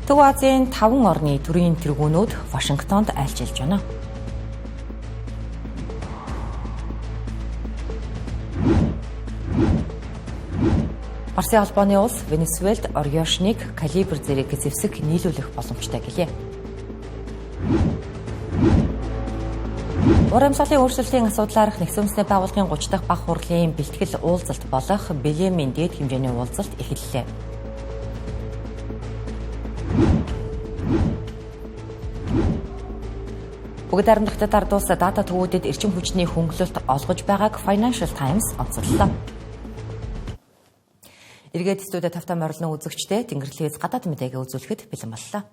Төв Азийн 5 орны төрийн тэргүүнүүд Вашингтонд айлчилж байна. Барсын холбооны улс Венесуэлд Ориошныг калибр зэрэг зэвсэг нийлүүлэх боломжтой гэлээ. Уур амьсгалын өөрчлөлтийн асуудлаарх Нэгдсэн Үндэсний Байгууллагын 30 дахь бага хурлын бэлтгэл уулзалт болох Белемийн дээд хэмжээний уулзалт эхэллээ. Бүгд найрамдах ард улс дата төвүүдэд эрчим хүчний хөнгөлөлт олгож байгааг Financial Times онцоллоо. Эргээд студид тавтай морилно үзэгчдээ Тэнгэрлэгээс гадаад мэдээгээ үзүүлэхэд бэлэн боллоо.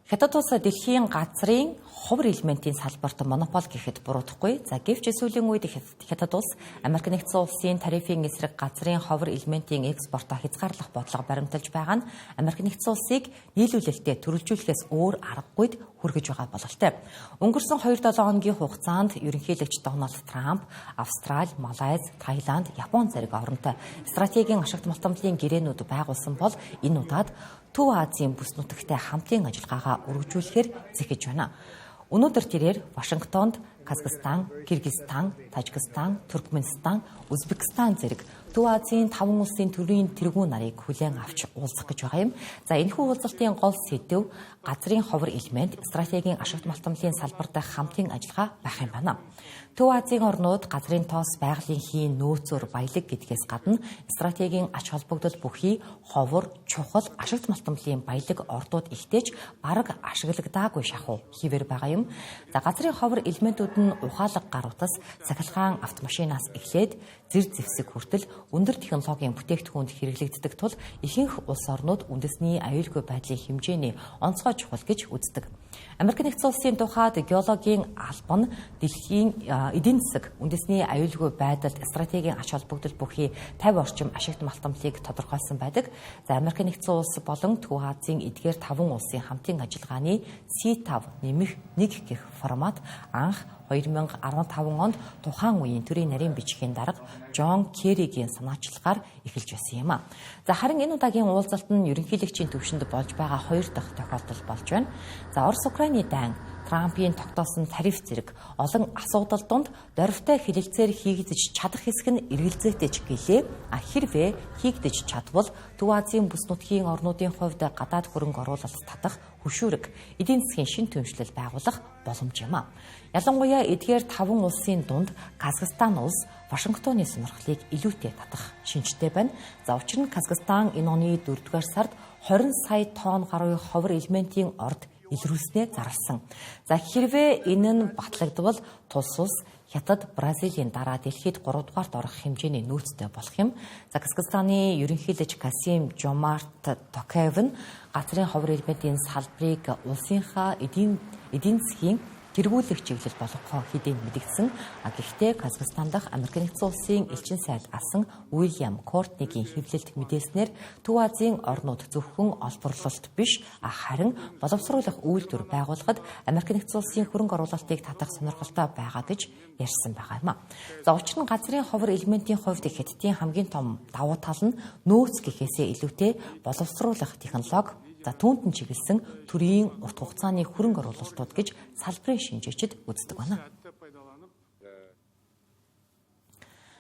Хятад улс дэлхийн газрын ховор элементийн салбарт монопол гэхэд буруудахгүй. За гэвч сүүлийн үед Хятад улс Америк нэгдсэн улсын тарифын эсрэг газрын ховор элементийн экспортоо хязгаарлах бодлого баримталж байгаа нь Америк нэгдсэн улсыг нийлүүлэлтэд төрөлжүүлэхээс өөр аргагүйд хүргэж байгаа бололтой. Өнгөрсөн 2-7 хоногийн хугацаанд ерөнхийлөгч Дональд Трамп Австрали, Малайз, Таиланд, Япон зэрэг оронтой стратегийн ашигт малтамлын гэрээнүүд байгуулсан бол энэ удаад Төв Азийн бүс нутагтай хамтын ажиллагаагаа өргөжүүлэхээр зэхэж байна. Өнөөдөр тэрээр Вашингтонд Казахстан, Киргизстан, Тажикстан, Туркменистан, Узбекистан зэрэг Төв Азийн 5 улсын төрийн тэргүүн нарыг хүлээн авч уулзах гэж байгаа юм. За энэхүү уулзалтын гол сэдэв газрын ховор элемент, стратегийн ашигт малтамлын салбар дахь хамтын ажиллагаа байх юм байна. Төв Азийн орнууд газрын тоос байгалийн хийн нөөцөөр баялаг гэдгээс гадна стратегийн ач холбогдол бүхий ховор, чухал ашигт малтамлын баялаг ордууд ихтэйч бараг ашиглагдаагүй шахуу хэвээр байгаа юм. За газрын ховор элементүүд нь ухаалаг гар утас, сахилгаан автомашинаас эхлээд зэр зэвсэг хүртэл өндөр технологийн бүтээгдэхүүнд хэрэглэгддэг тул ихэнх улс орнууд үндэсний аюулгүй байдлын хэмжээний онцгой чухал гэж үздэг. Америк нэгдсэн улсын тухайд геологийн алба нь дэлхийн эдийн засаг үндэсний аюулгүй байдалд стратегийн ач холбогдол бүхий 50 орчим ашигт малтамлыг тодорхойлсон байдаг. За Америк нэгдсэн улс болон Төв Азийн эдгээр 5 улсын хамтын ажиллагааны C5 нэмэх 1 гэх формат анх 2015 онд тухайн үеийн төрийн нарийн бичгийн дарга Джон Керригийн санаачлагаар эхэлж байсан юм а. За харин энэ удаагийн уулзалт нь ерөнхийлөгчийн түвшинд болж байгаа хоёр дахь тохиолдол болж байна. За Орос Украины дайн, Трампын тогтоосон тариф зэрэг олон асуудал донд дорвтой хэлэлцээр хийгдэж чадах хэсэг нь эргэлзээтэй ч гэлээ. А хэрвээ хийгдэж чадвал Төв Азийн бүс нутгийн орнуудын хувьд гадаад хөрөнгө оруулалт татах хөшүүрэг эдийн засгийн шин түвшлэл байгуулах боломж юм а. Ялангуяа эдгээр 5 улсын дунд Казахстан улс Вашингтоны сонирхлыг илүүтэй татах шинжтэй байна. За учир нь Казахстан энэ оны 4-р сард 20 сая тонн гаруй ховор элементийн орд илрүүлснээ зарласан. За хэрвээ энэ нь батлагдвал тулс улс Хятад, Бразилийн дараа дэлхийд 3 дугаарт орох хэмжээний нөөцтэй болох юм. За Казахстаны ерөнхийлөгч Касим Жомарт Токаев нь газрын ховор элементийн салбарыг улсынхаа эдийн засгийн тэргүүлэх чиглэл болгохоо хэдийн мэдэгдсэн. Гэхдээ Казахстан дахь Америк нэгдсэн улсын элчин сайд асан Уильям Кортнигийн хэвлэлд мэдээлснээр Төв Азийн орнууд зөвхөн олборлолт биш, харин боловсруулах үйлдвэр байгуулахад Америк нэгдсэн улсын хөрөнгө оруулалтыг татах сонирхолтой байгаа гэж ярьсан байгаа юм а. За учир нь газрын ховор элементийн хувьд Хятадын хамгийн том давуу тал нь нөөц гэхээсээ илүүтэй боловсруулах технологи. За түүнд нь чиглэсэн төрийн урт хугацааны хөрөнгө оруулалтууд гэж салбарын шинжээчид үздэг байна.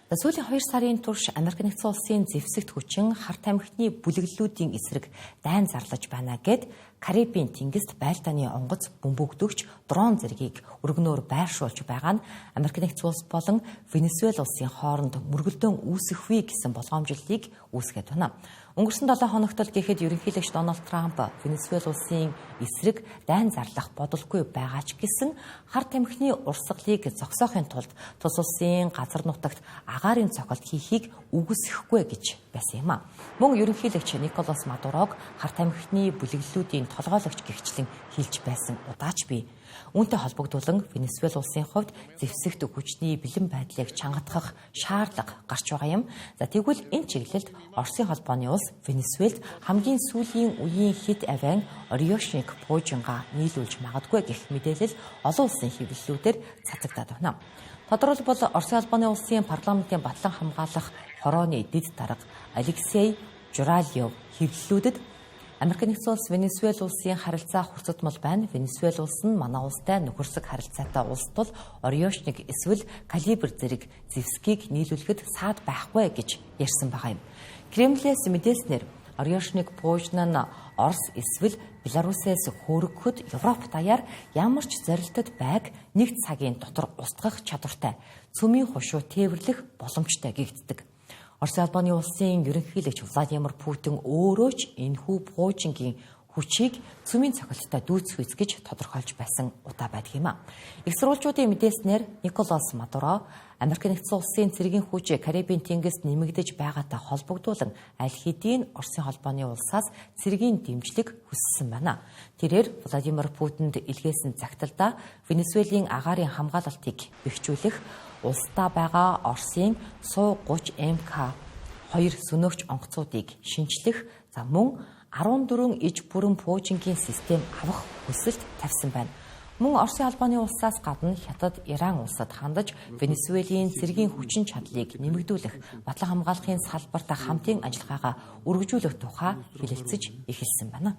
Сүүлийн 2 сарын турш Америк нэгдсэн улсын зэвсэгт хүчин хар тамхины бүлэглэлүүдийн эсрэг дайн зарлаж байна гэд Карибын тэнгист байлдааны онгоц бөмбөгдөгч дрон зэргийг өргөнөөр байршуулж байгаа нь Америк нэгдсэн улс болон Венесуэл улсын хооронд мөргөлдөөн үүсэхвээ гэсэн болгоомжлолыг үүсгээд байна. Өнгөрсөн 7 хоногт л гэхэд ерөнхийлөгч Дональд Трамп Венесуэл улсын эсрэг дайн зарлах бодолгүй байгаа ч гэсэн хар тамхины урсгалыг зогсоохын тулд тус улсын газар нутагт агаарын цохилт хийхийг үгүйсэхгүй гэж байсан юм а. Мөн ерөнхийлөгч Николас Мадурог хар тамхины бүлэглэлүүдийн толгойлогч гэгчлэн хэлж байсан удаач бий. Үүнтэй холбогдуулан Венесуэл улсын хувьд зэвсэгт хүчний бэлэн байдлыг чангатгах шаардлага гарч байгаа юм. За тэгвэл энэ чиглэлд Оросын холбооны улс Венесуэлд хамгийн сүүлийн үеийн хит авиан Ориошник пуужингаа нийлүүлж магадгүй гэх мэдээлэл олон улсын хэвлэлүүдээр цацагдаад байна. Тодорхойлбол Оросын холбооны улсын парламентын батлан хамгаалах хорооны дэд дарга Алексей Журалиев хэвлэлүүдэд Америк нэгдсэн улс Венесуэл улсын харилцаа хурцдмал байна. Венесуэл улс нь манай улстай нөхөрсөг харилцаатай улс тул Ориошник эсвэл Калибр зэрэг зэвсгийг нийлүүлэхэд саад байхгүй гэж ярьсан байгаа юм. Кремлээс мэдээлснээр Ориошник пуужин нь Орос эсвэл Беларусээс хөөргөхөд Европ даяар ямар ч зорилтод байг нэг цагийн дотор устгах чадвартай цөмийн хушуу тээвэрлэх боломжтой гэгддэг. Оросын холбооны улсын ерөнхийлөгч Владимир Путин өөрөө ч энэхүү пуужингийн хүчийг цөмийн цохилттой дүүцхүйц гэж тодорхойлж байсан удаа байдаг юм а. Их сурвалжуудын мэдээлснээр Николас Мадуро Америк нэгдсэн улсын цэргийн хүч Карибын тэнгист нэмэгдэж байгаатай холбогдуулан аль хэдийн Оросын холбооны улсаас цэргийн дэмжлэг хүссэн байна. Тэрээр Владимир Путинд илгээсэн загталдаа Венесуэлийн агаарын хамгаалалтыг бэхжүүлэх, улсдаа байгаа Оросын Су-30 МК-2 сөнөөгч онгоцуудыг шинчлэх, за мөн 14 иж бүрэн пуужингийн систем авах хүсэлт тавьсан байна. Мөн Оросын холбооны улсаас гадна Хятад, Иран улсад хандаж Венесуэлийн цэргийн хүчин чадлыг нэмэгдүүлэх, батлан хамгаалахын салбарт хамтын ажиллагаагаа өргөжүүлэх тухай хэлэлцэж эхэлсэн байна.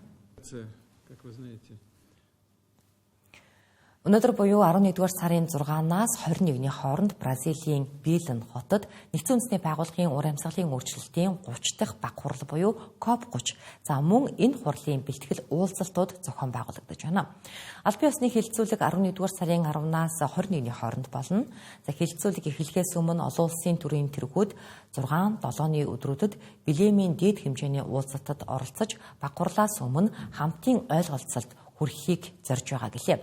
Өнөөдөр буюу 11-р сарын 6-наас 21-ний хооронд Бразилийн Белен хотод Нэгдсэн Үндэсний Байгууллагын уур амьсгалын өөрчлөлтийн 30 дахь баг хурал буюу COP30. За мөн энэ хурлын бэлтгэл уулзалтууд зохион байгуулагдаж байна. Албан ёсны хэлэлцүүлэг 11-р сарын 10-наас 21-ний хооронд болно. За хэлэлцүүлэг эхлэхээс өмнө олон улсын төрийн тэргүүд 6, 7-ны өдрүүдэд Белемийн дээд хэмжээний уулзалтад оролцож баг хурлаас өмнө хамтын ойлголцолд хүрэхийг зорж байгаа гэлээ.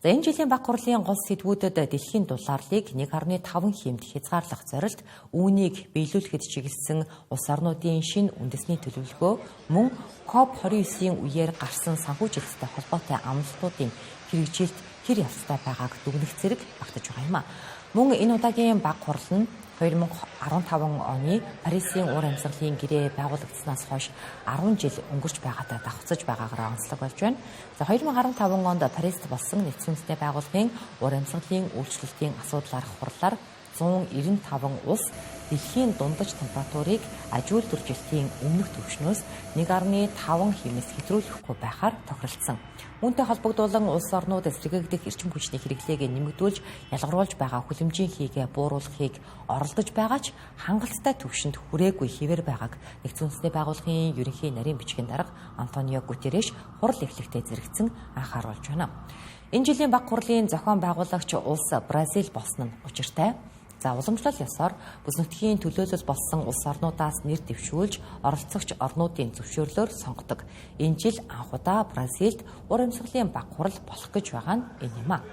За энэ жилийн баг хурлын гол сэдвүүдэд дэлхийн дулаарлыг 1.5 хэмт хязгаарлах зорилт, үүнийг биелүүлэхэд чиглэсэн улс орнуудын шинэ үндэсний төлөвлөгөө, мөн COP29-ийн үеэр гарсан санхүүжилттэй холбоотой амлалтуудын хэрэгжилт хэр явцтай байгааг дүгнэх зэрэг багтаж байгаа юм а. Мөн энэ удаагийн баг хурал нь 2015 оны Парисын уур амьсгалын гэрээ байгуулагдсанаас хойш 10 жил өнгөрч байгаатай давхцаж байгаагаараа онцлог болж байна. За 2015 онд Парист болсон Нэгдсэн Үндэсний Байгууллагын уур амьсгалын өөрчлөлтийн асуудлаарх хурлаар 195 улс дэлхийн дундаж температурыг аж үйлдвэржилтийн өмнөх түвшнөөс 1.5 хэмээс хэтрүүлэхгүй байхаар тохиролцсон. Үүнтэй холбогдуулан улс орнууд сэргээгдэх эрчим хүчний хэрэглээг нэмэгдүүлж ялгаруулж байгаа хүлэмжийн хийгээ бууруулахыг оролдож байгаа ч хангалттай түвшинд хүрээгүй хэвээр байгааг Нэгдсэн Үндэсний Байгууллагын ерөнхий нарийн бичгийн дарга Антонио Гутерреш хурал эхлэхдээ зэрэгцэн анхааруулж байна. Энэ жилийн баг хурлын зохион байгуулагч улс Бразил болсон нь учиртай. За уламжлал ёсоор бүс нутгийн төлөөлөл болсон улс орнуудаас нэр дэвшүүлж оролцогч орнуудын зөвшөөрлөөр сонгодог. Энэ жил анх удаа Бразилд уур амьсгалын баг хурал болох гэж байгаа нь энэ юм а.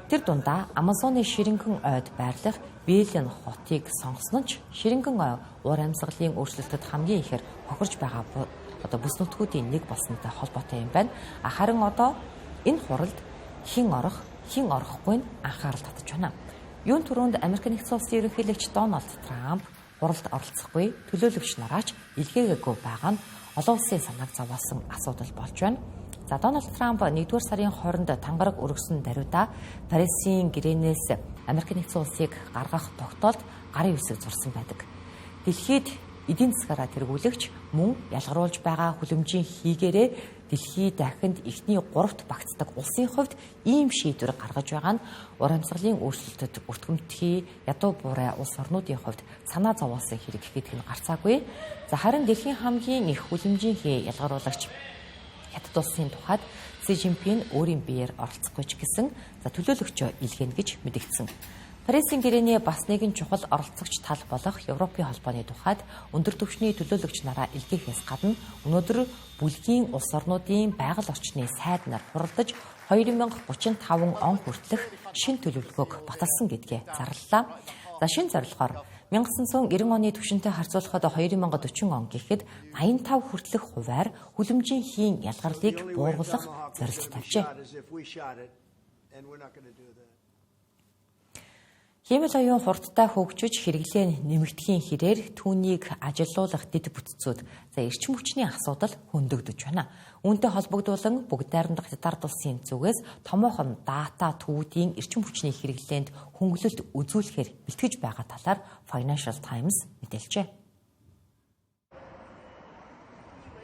Тэр дундаа Амазоны ширэнгэн ойд байрлах Белен хотыг сонгосон нь ч ширэнгэн ой уур амьсгалын өөрчлөлтөд хамгийн ихээр хохирч байгаа одоо бүс нутгуудын нэг болсонтой холбоотой юм байна. Харин одоо энэ хуралд хэн орох, хэн орохгүй нь анхаарал татаж байна. Юун түрүүнд Америк нэгдсэн улсын ерөнхийлөгч Дональд Трамп хуралд оролцохгүй төлөөлөгч нараач илгээгээгүй байгаа нь олон улсын санааг зовоосон асуудал болж байна. За Дональд Трамп 1-р сарын 20-нд тангараг өргөсөн даруйда Парисын гэрээнээс Америк нэгдсэн улсыг гаргах тогтоолд гарын үсэг зурсан байдаг. Дэлхийд эдийн засгаараа тэргүүлэгч мөн ялгаруулж байгаа хүлэмжийн хийгээрээ дэлхий дахинд эхний 3-т багтдаг улсын хувьд ийм шийдвэр гаргаж байгаа нь уур амьсгалын өөрчлөлтөд өртгөмтгий ядуу буурай улс орнуудын хувьд санаа зовоосон хэрэг гэдэг нь гарцаагүй. За харин дэлхийн хамгийн их хүлэмжийн хий ялгаруулагч Хятад улсын тухайд Си Жинпин өөрийн биеэр оролцохгүй ч гэсэн за төлөөлөгчөө илгээнэ гэж мэдгдсэн. Парисын гэрээний бас нэгэн чухал оролцогч тал болох Европын холбооны тухайд өндөр түвшний төлөөлөгч нараа илгээхээс гадна өнөөдөр бүлгийн улс орнуудын байгаль орчны сайд нар хуралдаж 2035 он хүртэлх шинэ төлөвлөгөөг баталсан гэдгээ зарлалаа. За шинэ зорилгоор 1990 оны түвшинтэй харьцуулахад 2040 он гэхэд 85 хүртэлх хувиар хүлэмжийн хийн ялгарлыг бууруулах зорилт тавьжээ. Хиймэл оюун хурдтай хөгжиж хэрэглээ нэмэгдэхийн хэрээр түүнийг ажилуулах дэд бүтцүүд за эрчим хүчний асуудал хөндөгдөж байна. Үүнтэй холбогдуулан бүгд найрамдах Хятад улсын зүгээс томоохон дата төвүүдийн эрчим хүчний хэрэглээнд хөнгөлөлт үзүүлэхээр бэлтгэж байгаа талаар Financial Times мэдээлжээ.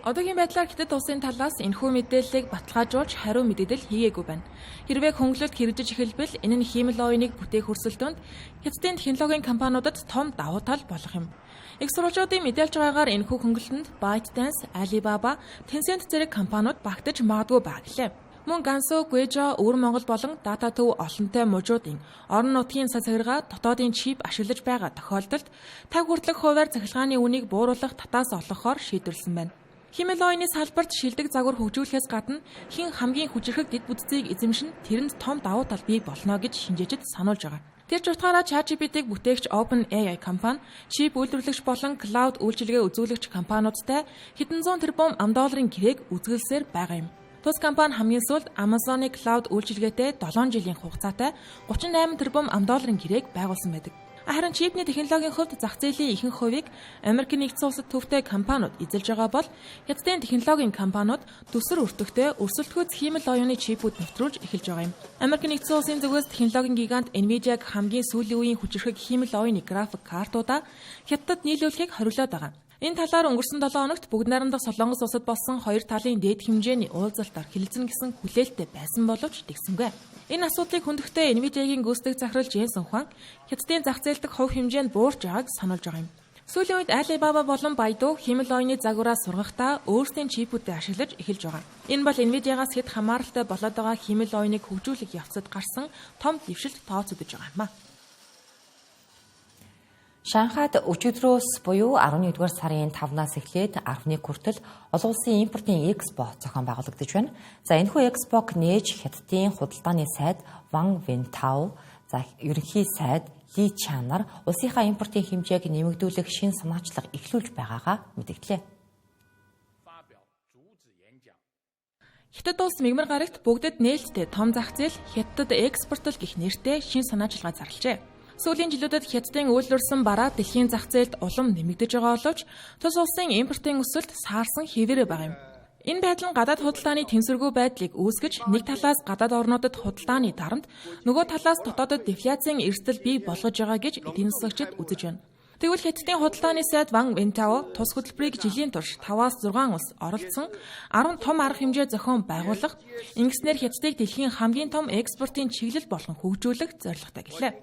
Одоогийн байдлаар Хятад улсын талаас энэхүү мэдээллийг баталгаажуулж хариу мэдээлэл хийгээгүй байна. Хэрвээ хөнгөлөлт хэрэгжиж эхэлбэл энэ нь хиймэл оюуныг бүтээх өрсөлдөөнд Хятадын технологийн компаниудад том давуу тал болох юм. Их сурвалжуудын мэдээлж байгаагаар энэхүү хөнгөлөлтөнд ByteDance, Alibaba, Tencent зэрэг компаниуд багтаж магадгүй байгаа гэлээ. Мөн Гансу, Guizhou, Өвөр Монгол болон Дата төв олонтой мужуудын орон нутгийн сахиргаа дотоодын чип ашиглаж байгаа тохиолдолд 50 хүртэлх хувиар цахилгааны үнийг бууруулах татаас олгохоор шийдвэрлсэн байна. Хиймэл оюуны салбарт шилдэг загвар хөгжүүлэхээс гадна хэн хамгийн хүчирхэг дэд бүтцийг эзэмшин тэрэнд том давуу тал бий болно гэж шинжээчид сануулж байгаа. Тэр ч утгаараа ChatGPT-г бүтээгч OpenAI компани, чип үйлдвэрлэгч болон клауд үйлчилгээ үзүүлэгч компаниудтай хэдэн зуун тэрбум ам долларын гэрээг үзэсгэлсээр байгаа юм. Тус компани хамгийн сүүлд Amazon-ы клауд үйлчилгээтэй 7 жилийн хугацаатай 38 тэрбум ам долларын гэрээг байгуулсан байдаг. Харин чипний технологийн хувьд зах зээлийн ихэнх хувийг Америк нэгдсэн улсад төвтэй компаниуд эзэлж байгаа бол Хятадын технологийн компаниуд төсөр өртөгтэй өрсөлдөхүйц хиймэл оюуны чипүүд нэвтрүүлж эхэлж байгаа юм. Америк нэгдсэн улсын зүгээс технологийн гигант Nvidia-г хамгийн сүүлийн үеийн хүчирхэг хиймэл оюуны график картуудаа Хятадд нийлүүлэхийг хориглоод байгаа. Энэ талаар өнгөрсөн 7 хоногт бүгд найрамдах Солонгос улсад болсон хоёр талын дээд хэмжээний уулзалтаар хэлэлцэнэ гэсэн хүлээлттэй байсан боловч тэгсэнгүй. Энэ асуудлыг хүндэхдээ Nvidia-гийн гүйцэтгэх захирал Jensen Huang Хятадын зах зээл дэх хувь хэмжээнд буурч байгааг сануулж байгаа юм. Сүүлийн үед Alibaba болон Baidu хиймэл оюуны загвараа сургахдаа өөрсдийн чипүүдээ ашиглаж эхэлж байгаа. Энэ бол Nvidia-гаас хэд хамааралтай болоод байгаа хиймэл оюуныг хөгжүүлэх явцад гарсан том дэвшилт тооцогдож байгаа юм а. Шанхайд өчигдрөөс буюу 11-р сарын 5-наас эхлээд 11 хүртэл олон улсын импортын экспо зохион байгуулагдаж байна. За энэхүү экспог нээж Хятадын худалдааны сайд Ван Вентао, за ерөнхий сайд Ли Чанар улсынхаа импортын хэмжээг нэмэгдүүлэх шинэ санаачлага эхлүүлж байгаагаа мэдгдлээ. Хятад улс мягмар гарагт бүгдэд нээлттэй том зах зээл Хятадд экспортлол гэх нэртэй шинэ санаачлага зарлажээ. Сүүлийн жилүүдэд Хятадын үйлдвэрлэсэн бараа дэлхийн зах зээлд улам нэмэгдэж байгаа боловч тус улсын импортын өсөлт саарсан хэвээрээ байгаа юм. Энэ байдал нь гадаад худалдааны тэнцвэргүй байдлыг үүсгэж нэг талаас гадаад орнуудад худалдааны дарамт, нөгөө талаас дотоодод дефляцийн эрсдэл бий болгож байгаа гэж эдийн засагчид үзэж байна. Тэгвэл Хятадын худалдааны сайд Ван Вентао тус хөтөлбөрийг жилийн турш 5-аас 6 улс оролцсон 10 том арга хэмжээ зохион байгуулах, ингэснээр Хятадыг дэлхийн хамгийн том экспортын чиглэл болгон хөгжүүлэх зорилготой гэлээ.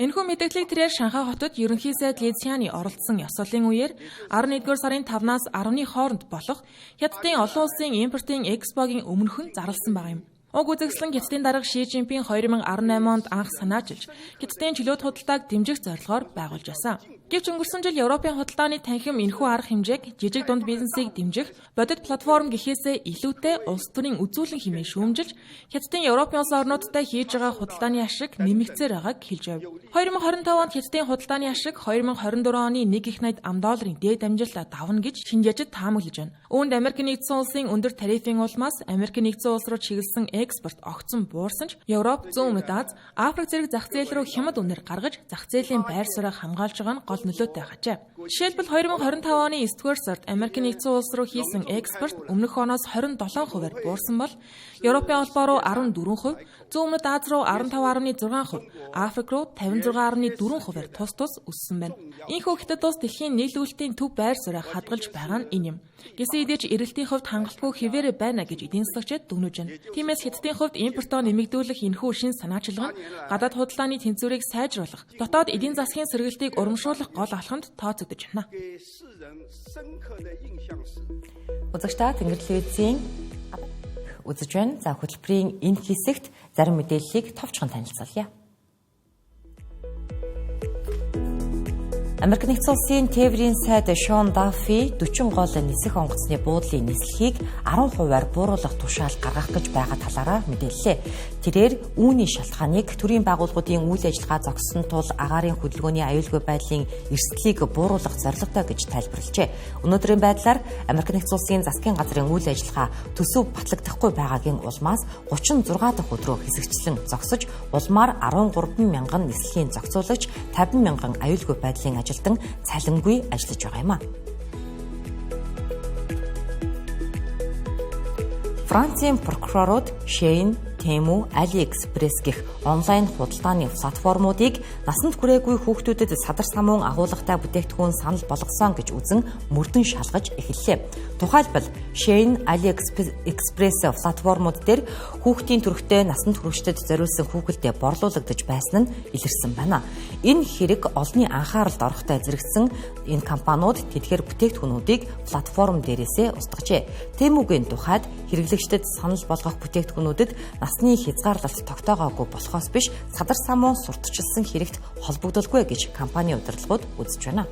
Энэхүү мэдээллийг тэрээр Шанхай хотод ерөнхий сайд Ли Цяны оролцсон ёслолын үеэр 11-р сарын 5-наас 10-ны хооронд болох Хятадын олон улсын импортын экспогийн өмнөхөн зарласан байгаа юм. Уг үзэсгэлэн Хятадын дарга Ши Цзиньпин 2018 онд анх санаачилж Хятадын чөлөөт худалдааг дэмжих зорилгоор байгуулж байсан. Гэвч өнгөрсөн жил Европын худалдааны танхим энэхүү арга хэмжээг жижиг дунд бизнесийг дэмжих бодит платформ гэхээсээ илүүтэй улс төрийн үзүүлэн хэмээн шүүмжилж Хятадын Европын улс орнуудтай хийж байгаа худалдааны ашиг нэмэгдсээр байгааг хэлж байв. 2025 онд Хятадын худалдааны ашиг 2024 оны 1.80 ам долларын дээд амжилтаа давна гэж шинжээчид таамаглаж байна. Үүнд Америк нэгдсэн улсын өндөр тарифын улмаас Америк нэгдсэн улс руу чиглэсэн экспорт огцон буурсан ч Европ, Зүүн Өмнөд Ази, Африк зэрэг зах зээл рүү хямд үнээр гаргаж зах зээлийн байр сууриа хамгаалж байгаа нь гол нөлөөтэй хажээ. Жишээлбэл 2025 оны 9-р сард Америк нэгдсэн улс руу хийсэн экспорт өмнөх оноос 27%-аар буурсан бол Европын холбоо руу 14%, Зүүн Өмнөд Ази руу 15.6%, Африк руу 56.4%-аар тус тус өссөн байна. Ийхүү Хятад улс дэлхийн нийлүүлэлтийн төв байр сууриа хадгалж байгаа нь энэ юм. Гэсэн хэдий ч эрэлтийн хувьд хангалтгүй хэвээрээ байна гэж эдийн засагчид дүгнэж байна. Тиймээс Хятадын хувьд импортоо нэмэгдүүлэх энэхүү шинэ санаачлага нь гадаад худалдааны тэнцвэрийг сайжруулах, дотоод эдийн засгийн сэргэлтийг урамшуулах гол алхамд тооцогдож байна. Үзэгч та Тэнгэр телевизийн үзэж байна. За хөтөлбөрийн энэ хэсэгт зарим мэдээллийг товчхон танилцуулъя. Америк нэгдсэн улсын тээврийн сайд Шон Даффи 40 гол нисэх онгоцны буудлын нислэгийг 10%-аар бууруулах тушаал гаргах гэж байгаа талаараа мэдээллээ. Тэрээр үүний шалтгааныг төрийн байгууллагуудын үйл ажиллагаа зогссон тул агаарын хөдөлгөөний аюулгүй байдлын эрсдлийг бууруулах зорилготой гэж тайлбарлажээ. Өнөөдрийн байдлаар Америк нэгдсэн улсын засгийн газрын үйл ажиллагаа төсөв батлагдахгүй байгаагийн улмаас 36 дахь өдрөө хэсэгчлэн зогсож, улмаар 13 мянган нислэгийн зохицуулагч, 50 мянган аюулгүй байдлын ажилтан цалингүй ажиллаж байгаа юм а. Францын прокурорууд Shein, Temu, AliExpress гэх онлайн худалдааны платформуудыг насанд хүрээгүй хүүхдүүдэд садар самуун агуулгатай бүтээгдэхүүн санал болгосон гэж үзэн мөрдөн шалгаж эхэллээ. Тухайлбал Shein, AliExpress платформуд дээр хүүхдийн төрхтэй насанд хүрэгчдэд зориулсан хүүхэлдэй борлуулагдаж байсан нь илэрсэн байна. Энэ хэрэг олонний анхааралд орохтой зэрэгцсэн энэ компаниуд тэдгээр бүтээгдэхүүнүүдийг платформ дээрээсээ устгажээ. Temu-гийн тухайд хэрэглэгчдэд санал болгох бүтээгдэхүүнүүдэд насны хязгаарлалт тогтоогоогүй болохоос биш садар самуун сурталчилсан хэрэгт холбогдолгүй гэж компани удирдлагууд үзэж байна.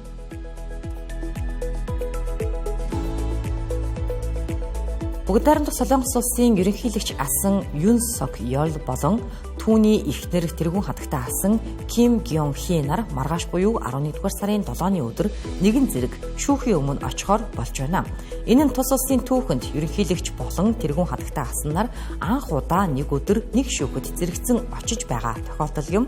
Бүгд найрамдах Солонгос улсын ерөнхийлөгч асан Юн Сок Ёл болон түүний эхнэр тэргүүн хадагтай асан Ким Гён Хи нар маргааш буюу 11-р сарын 7-ны өдөр нэгэн зэрэг шүүхийн өмнө очихоор болж байна. Энэ нь тус улсын түүхэнд ерөнхийлөгч болон тэргүүн хадагтай асан нар анх удаа нэг өдөр нэг шүүхэд зэрэгцэн очиж байгаа тохиолдол юм.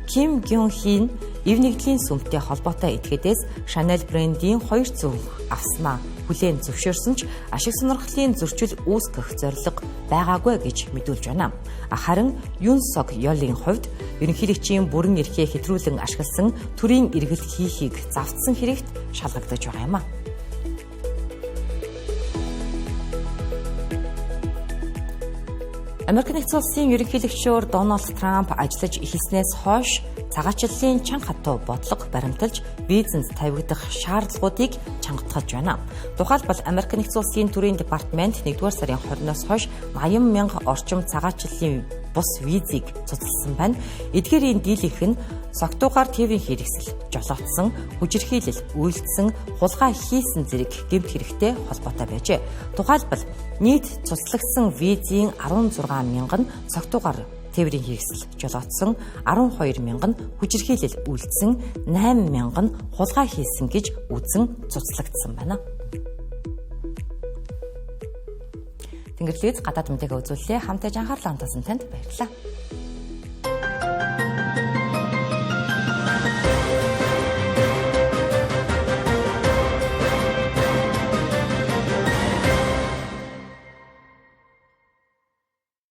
Ким Гён Хи нь эв нэгдлийн сүмтэй холбоотой этгээдээс Chanel брендийн 2 зүнх авснаа хүлээн зөвшөөрсөн ч ашиг сонирхлын зөрчил үүсгэх зорилго байгаагүй гэж мэдүүлж байна. Харин Юн Сок Ёлын хувьд ерөнхийлөгчийн бүрэн эрхээ хэтрүүлэн ашигласан төрийн эргэлт хийхийг завтсан хэрэгт шалгагдаж байгаа юм а. Америк нэгдсэн улсын ерөнхийлөгчөөр Дональд Трамп ажиллаж эхэлснээс хойш цагаачлалын чанга хатуу бодлого баримталж визэнд тавигдах шаардлагуудыг чангатгаж байна. Тухайлбал Америк нэгдсэн улсын төрийн департамент 1-р сарын 20-оос хойш 80 мянга орчим цагаачлалын бус визийг цуцлсан байна. Эдгээрийн дийлэнх нь согтуугаар тээврийн хэрэгсэл, жолоодсон, хүчирхийлэл, үйлдсэн, хулгай хийсэн зэрэг гэмт хэрэгтэй холбоотой байжээ. Тухайлбал нийт цуцлагдсан визийн 16 мянга нь согтуугаар тээврийн хэрэгсэл жолоодсон, 12 мянга нь хүчирхийлэл үйлдсэн, 8 мянга нь хулгай хийсэн гэж үзэн цуцлагдсан байна. Тэнгэрлэгт гадаад мэдээгээ үзүүллээ. Хамтаж анхаарлаа хандуулсан танд баярлалаа.